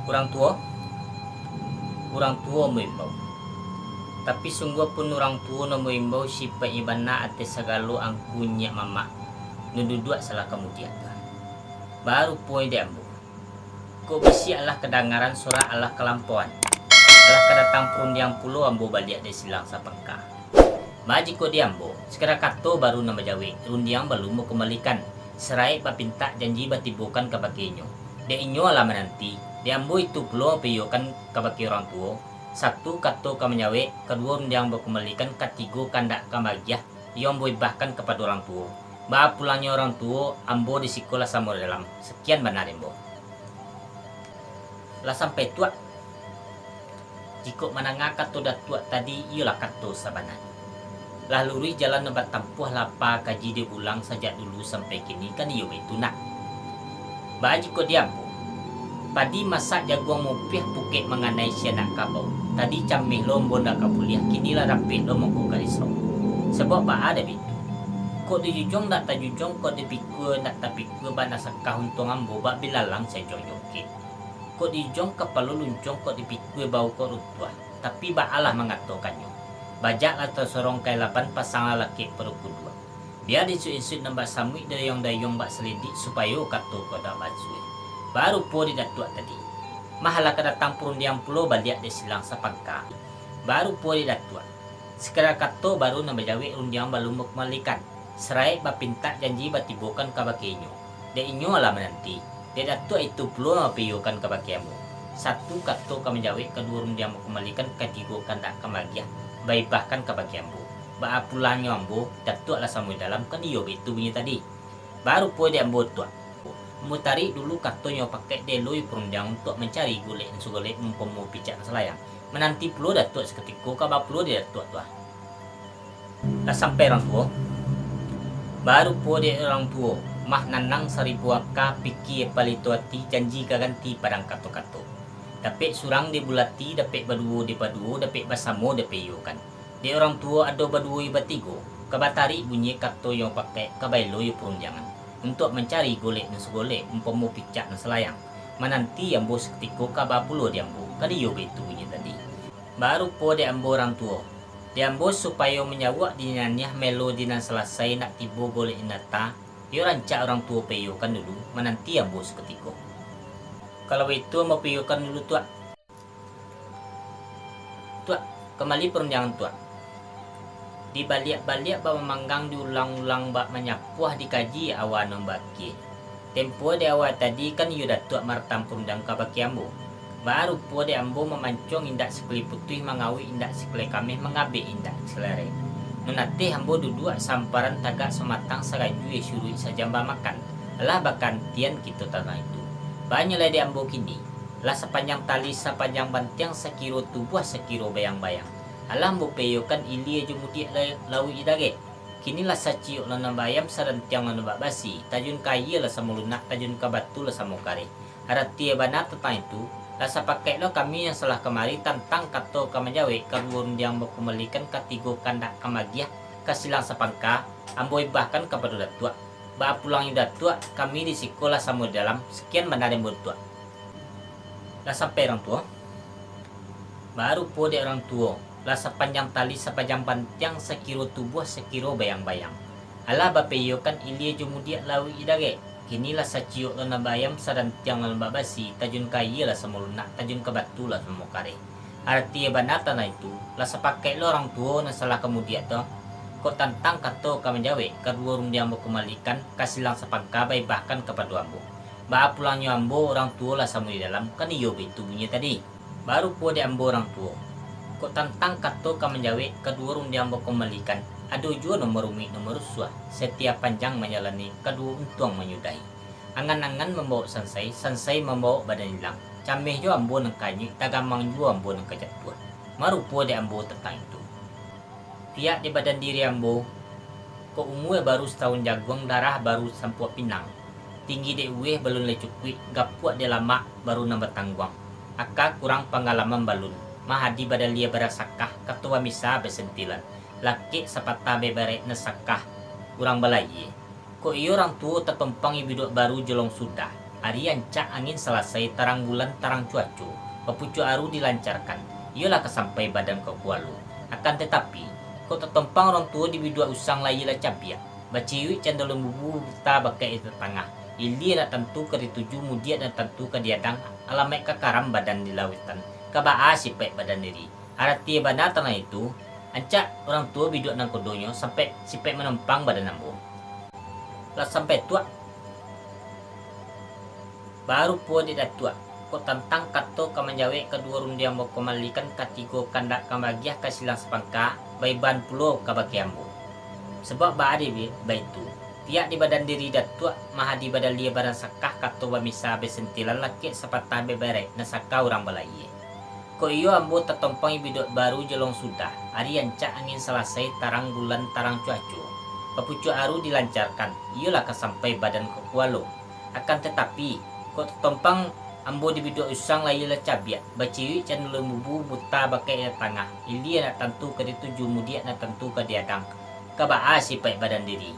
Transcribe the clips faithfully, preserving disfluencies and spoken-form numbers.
Urang tuo, urang tuo maimbau. Tapi sungguah pun urang tuo nan maimbau sipaiknyo bana ateh sagalo angku nyiak mamak nan duduak salah kamudiak tu. Baruponyo dek ambo. Kok bisiak alah kadangaran, sorak alah kalampauan. Alah ka datang parundiang pulo ambo baliak dari silang sapangka. Baa jikok di ambo, sakadar kato baru nan bajawek, rundiang balun bakumbalikan, saraik bapintak janji batibokan kabake inyo. Dek inyo alah mananti, dek ambo itu pulo mapaiyokan kabake urang tuo, satu kato ka manjawek, kaduo rundiang bakumbalikan, katigo kandak ka maagiah, iyo ambo ibahkan kapado urang tuo. Baa pulangnyo urang tuo, ambo di siko lah samo di dalam. Sakian bana dek ambo. Lah sampai tuak? Jikok mandanga kato Datuak tadi, iyolah kato sabananyo. Lah luruih jalan nan batampuah, lah apa kaji diulang sajak dulu sampai kini, kan iyo baitu nak? Baa jikok di ambo? Padi masak jaguang mupiah, pukek manganai si anak kabau. Tadi cameh lo ambo ndak ka buliah, kini lah rapek lo mangko ka risau. Sabab baa dek baitu? Kok dijujuang ndak tajujuang, kok dipikua ndak tapikua, bak nasakah untuang ambo, bak bilalang sajuang jongkek. Kok dijujuang kapalo luncuang, kok dipikua bahu kok runtuah. Tapi baalah mangatokannyo, bajak lah tasorong ka ilaban, pasang lah lakek parukuduak. Bia diinsuik-insuik nan bak samuik, dayuang-dayuang bak salidik, supayo kato ko ndak basuai. Barupo dek Datuak tadi. Mah alah ka datang parundiang pulo baliak dari silang sapangka. Barupo dek Datuak. Sakadar kato baru nan bajawek, rundiang balun bakumbalikan. Saraik bapintak janji batibokan kabake inyo. Dek inyo alah mananti, dek Datuak itu pulo mapaiyokan kabake ambo. Satu kato ka manjawek, kaduo rundiang bakumbalikan, katigo kandak ka maagiah, baibahkan kabake ambo. Baa pulangnyo ambo, Datuak lah samo di dalam, kan iyo baitu bunyi tadi. Barupo dek ambo tuak. Ambo tarik dulu kato nyo pakek, dek lo iyo parundiang untuak mancari golek nan sagolek, umpamo picak nan salayang. Mananti pulo Datuak sakutiko, ka baa pulo dek Datuak tuak. Lah sampai urang tuo? Barupo dek urang tuo, mah nanang saribu aka, pikia palito ati, janji ka ganti padang kato-kato. Dapek surang dibulati, dapek baduo dipaduo, dapek basamo dipaiyokan. Dek urang tuo ado baduo iyo batigo, ka batarik bunyi kato iyo pakek, ka baelo iyo parundiangan, untuak mancari golek nan sagolek, umpamo picak nan salayang. Mananti ambo sakutiko, ka baa pulo dek ambo, kan iyo baitu bunyi tadi. Barupo dek ambo urang tuo. Dek ambo supayo manjawab di nan niah, maelo di nan salasai, nak tibo golek nan nyata, iyo rancak urang tuo paiyokan dulu, mananti ambo sakutiko. Kalau baitu ambo paiyokan dulu tuak. Tuak, kambali parundiangan tuak. Dibaliak-baliak bak mamanggang, diulang-ulang bak manyapuah, dikaji awa nan baakia. Tempo di awa tadi kan iyo Datuak maratang parundiang kabake ambo. Baa rupo dek ambo mamancuang indak sakali putuih, mangawik indak sakali kameh, mangabek indak salarek. Nan ateh ambo duduak samparan, tagak samatang, saganjua suruik, sajamba makan. Alah bakantian kito tantang itu. Baa nyo lai dek ambo kini. Lah sapanjang tali, sapanjang bantiang, sakiro tubuah, sakiro bayang-bayang. Alah ambo paiyokan ilia jo mudiak lai, lauik jo dagek. Kini lah saciok lo nan baayam, sadantiang lo nan babasi, tajun ka aia lah samo lunak, tajun ka batu lah samo kareh. Arati bana tantang itu, lah sapakaik lo kami nan salah kamari tantang kato ka manjawek, kaduo rundiang bakumbalikan, katigo kandak ka maagiah, ka silang sapangka, ambo ibahkan kapado Datuak. Baa pulangnyo Datuak, kami di siko lah samo di dalam, sakian bana dek ambo Datuak. Lah sampai urang tuo? Baa rupo dek urang tuo, lah sapanjang tali, sapanjang bantiang, sakiro tubuah, sakiro bayang-bayang. Alah bapaiyokan ilia jo mudiak, lauik jo dagek. Kini lah saciok lo nan baayam, sadantiang lo nan babasi, tajun ka aia lah samo lunak, tajun ka batu lah samo kareh. Arati bana tantang itu, lah sapakaik lo urang tuo nan salah kamudiak tu. Kok tantang kato ka manjawek, kaduo rundiang bakumbalikan, ka silang sapangka baibahkan kapado ambo. Baa pulangnyo ambo urang tuo lah samo di dalam, kan iyo baitu bunyinyo tadi. Baa rupo dek ambo urang tuo. Kok tantang kato ka manjawek, kaduo rundiang bakumbalikan, ado juo nan marumaik nan marusuah, satiok panjang manjalani, kaduo untuang manyudahi. Angan-angan mambawok sansai, sansai mambawok badan ilang. Cameh jo ambo nan ka anyuik, tagamang juo ambo nan ka jatuah. Marupo dek ambo tantang itu. Piak di badan diri ambo, kok umua baru satahun jaguang, darah baru sampuak pinang. Tinggi dek uweh balun lai cukuik, gapuak dek lamak baru nan batangguang. Aka kurang panggalaman balun, mah adi badalia barasakah, kato bamisa basentilan, lakek sapatah babarek nan sakah urang balayie. Kok iyo urang tuo tatumpang ibuduak baru jolong sudah, Ari ancak angin salasai, tarang bulan, tarang cuaco, papucuak aru dilancarkan, iyo lah ka sampai badan ka kualo. Akan tatapi, kok tatompang urang tuo di biduak usang layie lah cabiak, baciuik cando lambubu buta bakeh di tatangah, ilia nak tantu ka dituju, mudiak nak tantu ka diadang, alamaik ka karam badan di lautan, ka baa sipaik badan diri. Arati bana tantang itu, ancak urang tuo biduak nan kodonyo sampai sipaik manompang badan ambo. Lah sampai tuak. Baru puo dek Datuak, kok tantang kato ka manjawek kaduo rundiang bakumalikan katigo kandak ka magiah ka silang sapangka, baiban pulo kabake ambo. Sabab baa dek baitu, piak di badan diri Datuak, maha di badan lia baransakah kato bamisa basentilan lakek sapatah babarek nan saka urang balayie. Kok iyo ambo tatompang biduak baru jolong sudah, ari ancak angin salasai, tarang bulan, tarang cuaco, papucuak aru dilancarkan, iyolah ka sampai badan ka kualo. Akan tatapi, kok tatompang ambo di biduak usang layie lah cabiak, baciuik cando lambubu buta bakeh di tatangah, ilia nak tantu ka dituju, mudiak nak tantu ka diadang, ka baa sipaik badan diri.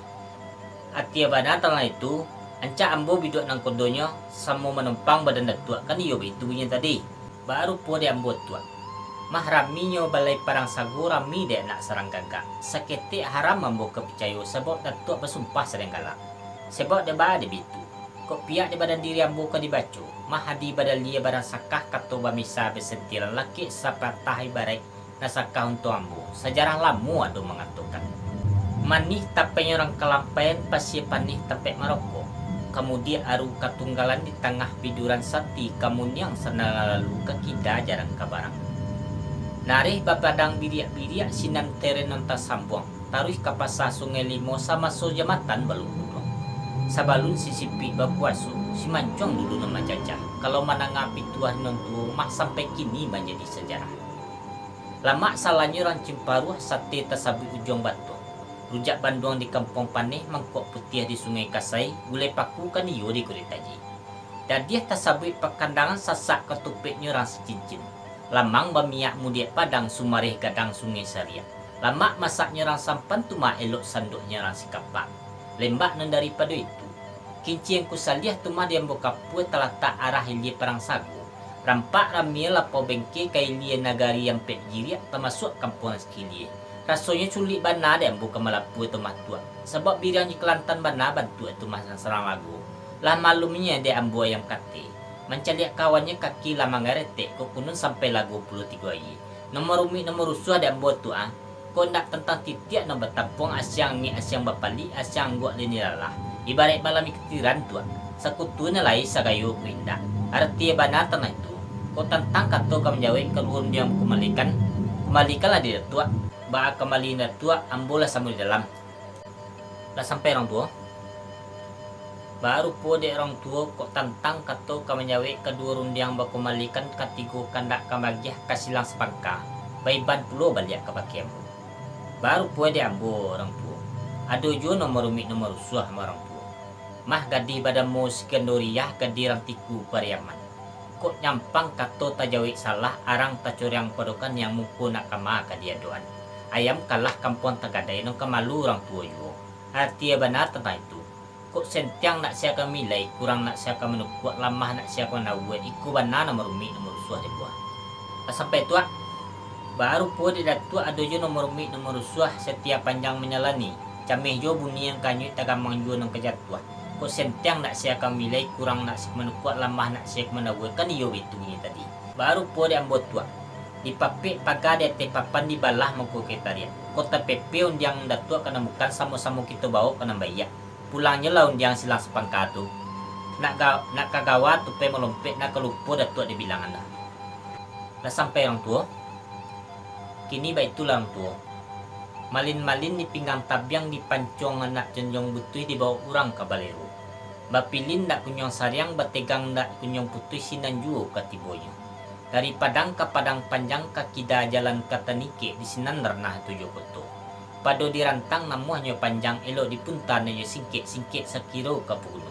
Arati bana tantang itu, ancak ambo biduak nan kodonyo samo manompang badan Datuak, kan iyo baitu bunyi tadi. Baru puo dek ambo Tuak. Mah raminyo balai parang sago, rami dek anak sarang gagak. Saketek haram ambo ka picayo, sabab Datuak basumpah sadang galak. Sabab dek baa dek baitu, kok piak di badan diri ambo ka dibaco, mah adi badan lia baransakah kato bamisa basentilan lakek sapatah ibarat nan saka untuang ambo, sajarah lamo ado mangatokan, manih tapenyo rang kalampaian, pasie panih tapek marokok, kamudiak aru katunggalan di tangah piduran sati, kamuniang sanang lalu ka kida jarang ka barang. Nareh bapadang biriak-biriak, sinan teren nan tasambuang, taruih ka pasa Sungai Limo samaso jamatan balun pulang. Sabalun si sipik bapuaso, si mancuang dulu nan manjajah, kalau mandanga pituah nan tuo, mah sampai kini manjadi sajarah. Lamak salanyo rang Cimparuah, sate tasabuik ujuang batuang. Rujak banduang di Kampuang Paneh, mangkok putiah di Sungai Kasai, gulai paku kan iyo di Kurik Taji. Dadiah tasabuik pakandangan, sasak katupeknyo rang Sicincin. Lamang bamiak mudiak padang, sumareh gadang Sungai Sariak. Lamak masaknyo rang Sampan, tumak elok sanduaknyo rang Sikapak. Lembak nan daripado itu, Kinciang Kusaliah tu mah di ambo kapua, talatak arah ilia parang sago. Rampak ramia lapau bengke ka ilia nagari ampek jiriak, tamasuak kampuang sakilia. Rasonyo sulik bana dek ambo ka malapua tu mah Tuak, sabab biriang jo kalantan bana bantuak tu mah nan sarang lago. Lah malumnyo dek ambo ayam kate, mancaliak kawannyo kaki lah manggaretek, kok kunun sampai lago pulo tigo aia. Nan marumiak nan marusuah dek ambo Tuak ah. Kok ndak tantang titiak nan batampuang, asiang angek asiang bapalik, asiang angguak lai nilalah. Ibaraik balam ikatiran Tuak, sakutu nan lai sagayo kuindak. Arati bana tantang itu, kok tantang kato ka manjawek kaduo rundiang bakumalikan, kumalikanlah di Datuak, baa kambali Datuak, ambo lah samo di dalam. Lah sampai urang tuo? Baru puo dek urang tuo, kok tantang kato ka manjawek kaduo rundiang bakumalikan katigo kandak ka magiah ka silang sapangka, baiban pulo baliak kabake ambo. Baru puo dek ambo urang tuo, ado juo nan marumiak nan marusuah mah urang tuo. Mah gadih badamo Sikandoriah, gadih rang Tiku Pariaman. Kok nyampang kato tajawek salah, arang tacoriang padokan, nan muko nak kama ka diadoan. Ayam kalah kampuang tagadai, nan ka malu urang tuo juo. Arati bana tantang itu, kok sentiang nak sia ka mamilai, kurang nak sia ka manukuak, lamah nak sia ka manawua, iko bana nan marumiak nan marusuah dek ambo. Lah sampai Tuak? Baru puo dek Datuak, ado juo nan marumiak nan marusuah, satiok panjang manjalani. Cameh juo bunyi nan ka anyuik, tagamang juo nan ka jatuah. Kok sentiang nak sia ka mamilai, kurang nak sia ka manukuak, lamah nak sia ka manawua, kan iyo baitu bunyi tadi. Baru puo dek ambo Tuak. Dipapek paga di ateh papan, dibalah mangko ka tariak. Kok tapepeh undiang Datuak ka nan bukan, samo-samo kito bawok ka nan baiak. Pulangnyo lah undiang silang sapangka tu. Nak ga-, nak ka gawa tupai malompek, nak ka lupo Datuak dibilangan dah. Lah sampai urang tuo? Kini baitulah urang tuo. Malin-malin di pinggang tabiang, dipancuang anak jonjong butuih, dibawok urang ka balero. Bapilin dak kunjuang sariang, bategang dak kunjuang putuih, sinan juo ka tibonyo. Dari Padang ka Padang Panjang, ka kida jalan ka Tanikek, di sinan ranah tujuah koto. Pado di rantang namuahnyo panjang, elok di punta nyo singkek, singkek sakiro ka paguno.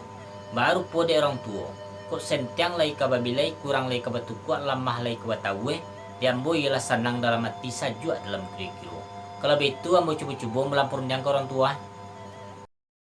Baru puo dek urang tuo, kok sentiang lai ka babilai, kurang lai ka batukuak, lamah lai ka batawua, dek ambo iyolah sanang dalam ati, sajuak dalam kiro-kiro. Kalau baitu, ambo cubo-cubo malampua rundiang ka urang tuo.